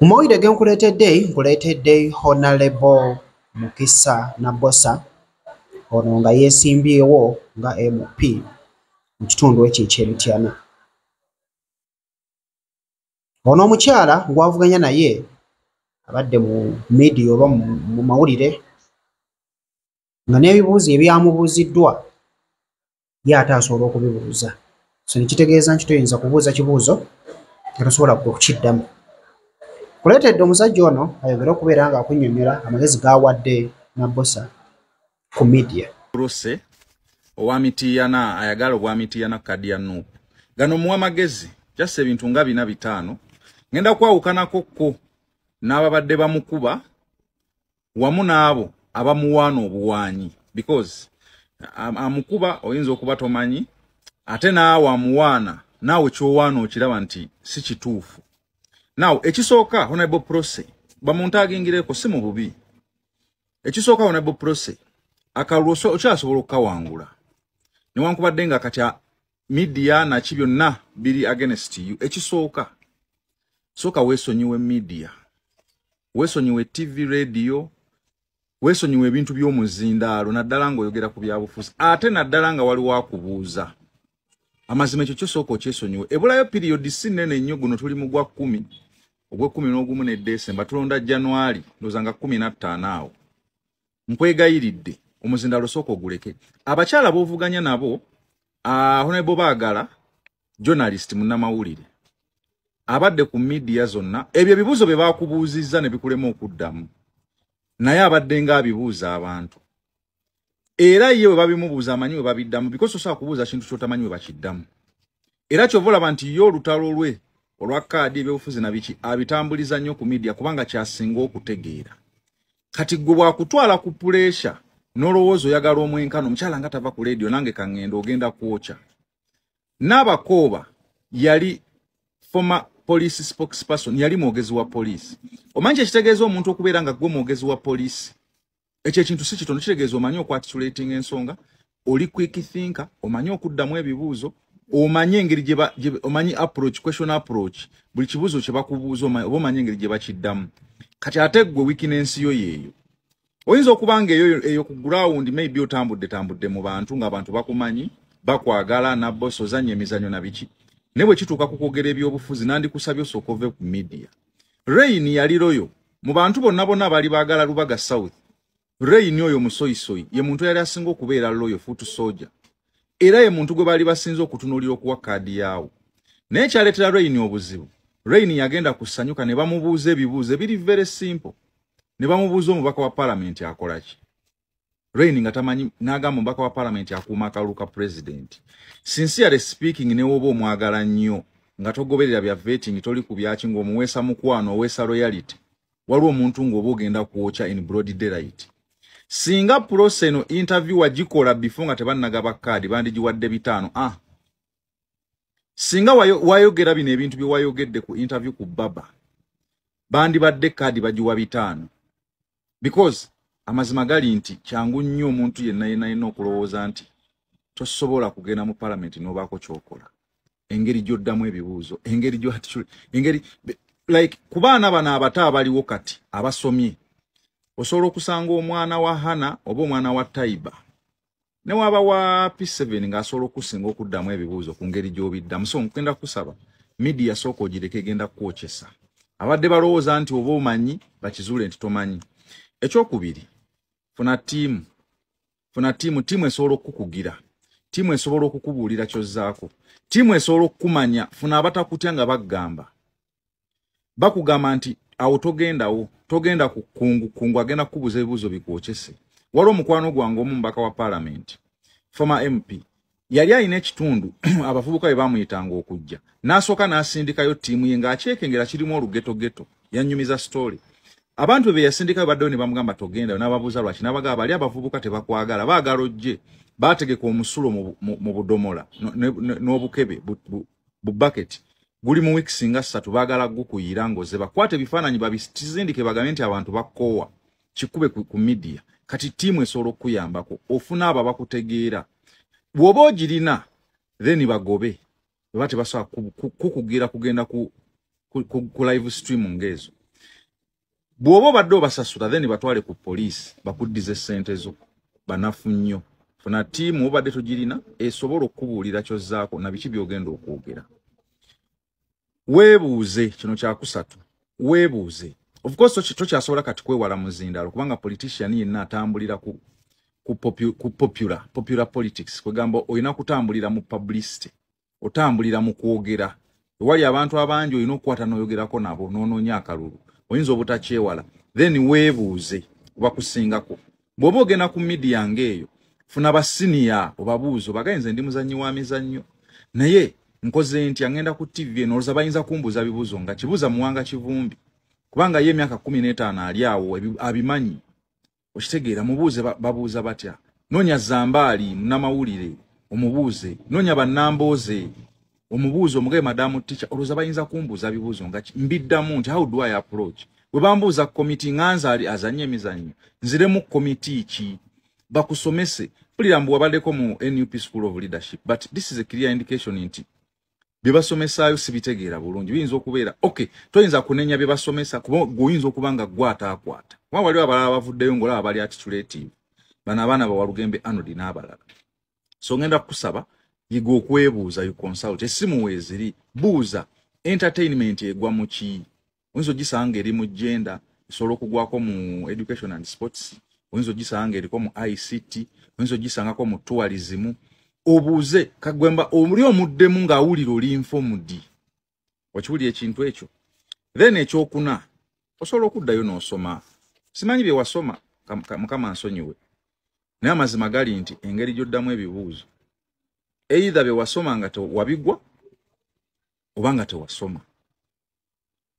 Mu mawulire ge nkuleetedde, nkuleetedde Honorable Mukisa Nabbosa, ono nga yeesimbyewo nga MP mu kitundu ekyo eky'e Mityana. Ono omukyala gw'avuganya naye abadde mu media oba mu mawulire nga n'ebibuuzo ebyamubuuziddwa ye ate asobola okubibuuza. So ne kitegeeza nti toyinza kubuuza kibuuzo nga tosobola ggwe kukiddamu. Nkuleetedde omusajja ono ayongere okubeera ng'akunnyonnyola amagezi g'awadde Nabbosa ku media. Rose owa Mityana ayagala obwa Mityana kadi ya NUP. Gano muwa magezi just ebintu nga bina bitaano. Ngenda kwawukanako ko n'ababadde bamukuba wamu n'abo abamuwaana obuwaanyi, because amukuba oyinza okuba tomanyi, ate naawe amuwaana naawe kyowaana okiraba nti si kituufu. Now ekisooka, Honorable Prossy bamuntagingireko si mu bubi. Ekisooka, Honorable Prossy, akalulu okyasobola okukawangula newankubadde nga kati media naki byonna biri against you. Ekisooka, sooka weesonyiwe media, weesonyiwe TV, radio, weesonyiwe ebintu by'omuzindaalo, naddala ng'oyogera ku byabufuzi, ate naddala nga waliwo akubuuza amazima. Ekyo kyosooka okyesonyiwe. Ebulayo period si nnene nnyo. Guno tuli mu gwa 10, ogw'e-11 ne Desemba, tulonda January, ndowooza nga 15 awo. Nkwegayiridde, omuzindaalo sooka oguleke. Abakyala b'ovuganya nabo, Honorable Baagala, journalist, munnamawulire abadde ku media zonna, ebyo ebibuuzo bye baakubuuzizza ne bikulema okuddamu, naye abadde ng'abibuuza abantu, era ye bwe babimubuuza amanyi bwe babiddamu, because osobola kubuuza kintu ky'otamanyi bwe bakiddamu. Era kyova olaba nti ye olutalo lwe olwa kaadi, ebyobufuzi na biki, abitambuliza nnyo ku media kubanga kyasinga okutegeera. Kati gwe bwakutwala ku pressure n'olowooza oyagala omwenkano, omukyala nga tava ku leediyo, nange kaŋŋenda, ogenda kwokya. N'abakooba yali former police spokesperson, yali mwogezi wa poliisi. Omanyi kyekitegeeza omuntu okubeera nga gwe mwogezi wa poliisi? Ekyo ekintu si kitono. Kitegeeza omanyi okuarticulating ensonga, oli quick thinker, omanyi okuddamu ebibuuzo, omanyi engeri omanyi approach, question approach, buli kibuuzo kye bakubuuza oba omanyi engeri gye bakiddamu. Kati ate gwe weakness yo yeeyo. Oyinza okuba nga eyo eyo ku ground maybe otambudde tambudde mu bantu ng'abantu bakumanyi, bakwagala, Nabbosa ozannya emizannyo na biki, naye bwe kituuka ku kwogera ebyobufuzi, nandikusabye osooka ove ku media. Rain yali loyal mu bantu bonna bonna abaali baagala Lubaga South. Rain oyo musoyisoyi ye muntu yali asinga okubeera loyal, foot soldier, era ye muntu gwe baali basinze okutunuulira okuwa kaadi yaawo. Naye kyaleetera Rain obuzibu, Rain yagenda kusanyuka ne bamubuuza ebibuuzo ebiri very simple, ne bamubuuza omubaka wa paalamenti akola ki. Rain nga tamanyi, n'agamba omubaka wa paalamenti akuuma akalulu ka pulezidenti. Sincerely speaking, ne woba omwagala nnyo nga togoberera bya vetting, toli ku byaki, ng'omuweesa mukwano, oweesa loyalty, waliwo omuntu ng'oba ogenda kwokya in broad daylight. Singa process eno interview wagikola before nga tebannagaba kaadi, bandigiwadde 500. Ah, singa wayogera bino ebintu bye wayogedde ku interview ku baba, bandibadde kaadi bagiwa 500, because amazima gali nti kyangu nnyo omuntu yenna yenna yenna okulowooza nti tosobola kugenda mu palamenti n'obaako kyokola, engeri gy'oddamu ebibuuzo, engeri engeri like ku baana bano abato abaliwo kati abasomye, osobola okusanga omwana wa Hana oba omwana wa Taiba ne waba wa P7 ng'asobola okusinga okuddamu ebibuuzo ku ngeri gy'obiddamu. So nkugenda kusaba, media sooka ogireke, egenda kukwokyesa. Abadde balowooza nti oba omanyi, bakizuule nti tomanyi. Ekyokubiri, funa ttiimu, funa ttiimu. Ttiimu esobola okukukugira, ttiimu esobola okukubuulira kyozzaako, ttiimu esobola okukumanya. Funa abatakutya nga baggamba, bakugamba nti awo togendawo, togenda ku kkungu, kungu agenda kukubuuza ebibuuzo bikwokyese. Waliwo omukwano gwange omu, mubaka wa paalamenti, former MP, yali alina ekitundu abavubuka bwe bamuyitanga okujja, n'asooka n'asindikayo ttiimu ye ng'akyekengera kirimu olugetogeto. Yannyumiza story, abantu be yasindikayo baddeyo ne bamugamba togendayo. N'ababuuza lwaki, n'abagamba bali abavubuka tebakwagala, baagala ojje baategeka omusulo mu budomola n'obukebe bu bucket guli mu weeks nga 3, baagala gukuyira ng'oze bakwata ebifaananyi babisindike bagambe nti abantu bakoowa, kikube ku media. Kati ttiimu esobola okukuyambako, ofuna abo abakutegeera. Bw'oba ogirina, then bagobe beba tebasobola kukugira kugenda ku live stream ng'ezo. Bw'oba obadde obasasula, then batwale ku poliisi bakuddize ssente zo. Banafu nnyo. Funa ttiimu obadde togirina esobola okukubuulira ky'ozzaako na biki by'ogenda okwogera. Weebuuze, kino kyakusatu, weebuuze. Of course tokyasobola kati kwewala muzindalo, kubanga politician yenna atambulira ku popular politics. Kwegamba olina kutambulira mu publicity, otambulira mu kwogera. Ewali abantu abangi olina okukwata n'oyogerako nabo n'onoonya akalulu, oyinza obutakyewala. Then weebuuze obakusingako. Bw'oba ogenda ku media ng'eyo, funa basiniya obabuuze, obagaye nze ndi muzannyi wa mizannyo, naye nkoze ntya ngenda ku TV eno, olowooza bayinza kumbuuza bibuuzo nga kibuuza Muwanga Kivumbi, kubanga ye emyaka 15 ali awo abimanyi. Okitegeera? Mubuuze babuuza batya. Noonya Zambaali munnamawulire omubuuze, noonya bannambooze omubuuze, omugaye madamu teacher, olowooza bayinza kumbuuza bibuuzo nga mbiddamu nti how do I approach? Bwe bambuuza komiti nga nze ali azannye emizannyo, nziremu komiti ki? Bakusomese. Mpulira mbu wabaddeko mu NUP School of Leadership, but this is a clear indication nti bye basomesaayo sibitegeera bulungi. Biyinza okubeera okay, toyinza kunenya bye basomesa, kuba gwe oyinza okuba nga gwe ataakwata, kuba waliwo abalala bavuddeyo ng'olaba bali articulative, bano abaana bawalugembe Anodi n'abalala. So ngenda kukusaba yiga okwebuuza, you consult, essimu weeziri, buuza. Entertainment egwa mu ki? Oyinza ogisanga eri mu gender, esobola okugwako mu education and sports, oyinza ogisanga eriko mu ICT, oyinza ogisangako mu tourism. Obuuze kagwemba oli omuddemu ng'awulira oli informed. Okiwulira ekintu ekyo? Then ekyokuna, osobola okuddayo n'osoma. Simanyi bye wasoma, Mukama nsonyiwe, naye amazima gali nti engeri gy'oddamu ebibuuzo, either bye wasoma nga wabigwa oba nga tewasoma.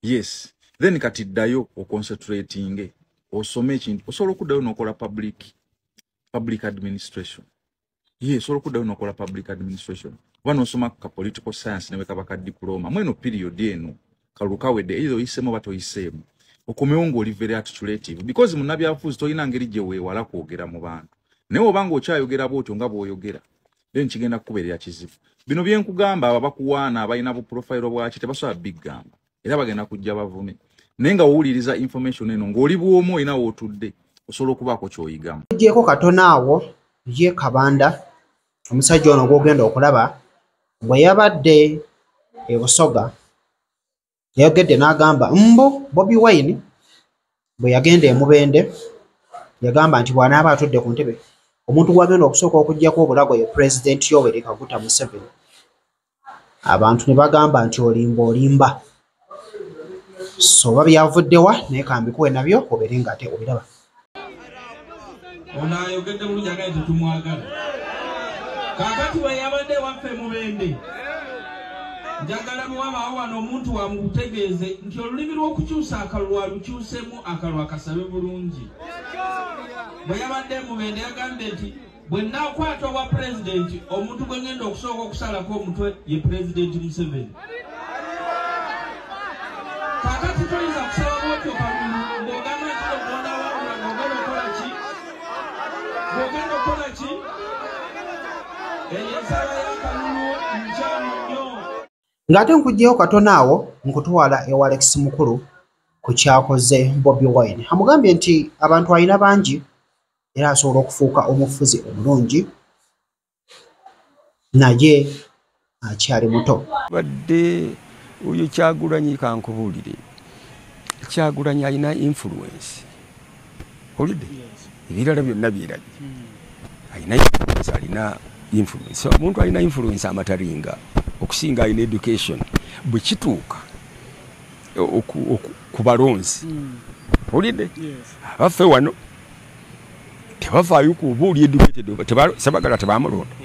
Yes, then kati ddayo oconcentratinge osome ekintu. Osobola okuddayo n'okola public administration. Ye osobola okuddayo n'okola public administration oba n'osoma ka political science ne bwe kaba ka diploma. Mweno period eno kalulu kawedde, either oyiseemu oba toyiseemu, okomewo ng'oli very articulative, because munnabyabufuzi tolina ngeri gye weewala kwogera mu bantu. Naye oba ng'okyayogera bw'otyo nga bw'oyogera, then kigenda kukubeerera kizibu. Bino bye nkugamba, abo bakuwaana abalina buprofile bwaki tebasobola biggamba, era bagenda kujja bavume. Naye nga wowuliriza information eno ng'oli bw'omu olina w'otudde, osobola okubaako ky'oyigamu. Ogyeko katono awo, ye Kabanda, omusajja ono gw'ogenda okulaba, bwe yabadde e Busoga yayogedde n'agamba mbu Bobi Wine bwe yagenda e Mubende yagamba nti bw'anaaba atudde ku ntebe, omuntu gw'agenda okusooka okuggyako obulago ye Pulezidenti Yoweri Kaguta Museveni. Abantu ne bagamba nti olimba, olimba. So oba byavuddewa, naye kambikuwe nabyo obeere ng'ate obiraba. Ono ayogedde bulungi, agaye tetumwagala. Kaakati bwe yabadde waffe Mubende, njagala bwe wabaawo wano omuntu wamukutegeeze nti olulimi lw'okukyusa akalulu alukyusemu, akalulu akasabe bulungi. Bwe yabadde Mubende yagambye nti bwe nnaakwata obwa pulezidenti, omuntu gwe ngenda okusooka okusalako omutwe ye Pulezidenti Museveni. Kaakati toyinza kusaba bwotyo kalulu ng'ogamba nti ogonda wangula, ng'ogenda okukola ki, ng'ogenda okukola ki? Eyo ensala y'akalulu nkyamu nnyo. Ng'ate nkuggyeyo katono awo, nkutwala ewa Alex Mukulu ku kyakoze Bobi Wine. Amugambye nti abantu alina bangi era asobola okufuuka omufuzi omulungi, naye akyali muto. Badde oyo Kyagulanyi, kankubuulire, Kyagulanyi alina influence, olidde ebirala byonna byerabye. Alina influence, alina influence. Omuntu alina influence amataringa okusinga alina education. Bwe kituuka ku balonzi, olidde abaffe wano tebafaayo kuba oli educated, sebagala tebamulonda.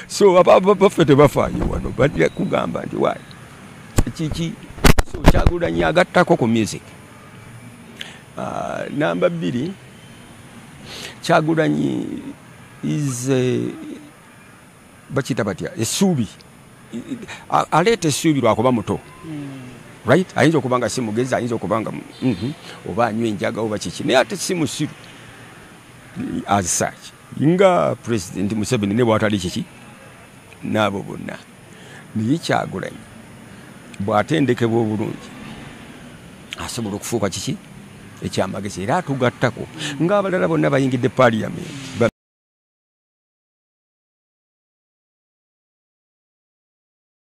So baffe tebafaayo wano, bajja kugamba nti wayi kiki. So Kyagulanyi agattako ku music. Namba 2, Kyagulanyi is bakiyita batya, essuubi. Aleeta essuubi lwakuba muto, right? Ayinza okuba nga si mugezi, ayinza okuba nga oba anywa enjaga oba kiki, naye ate si musiru as such nga President Museveni ne bwatali kiki n'abo bonna. Naye Kyagulanyi bw'atendekebwa obulungi Asobola okufuuka kiki ekyamagezi, era atugattako ng'abalala bonna bayingidde parliament.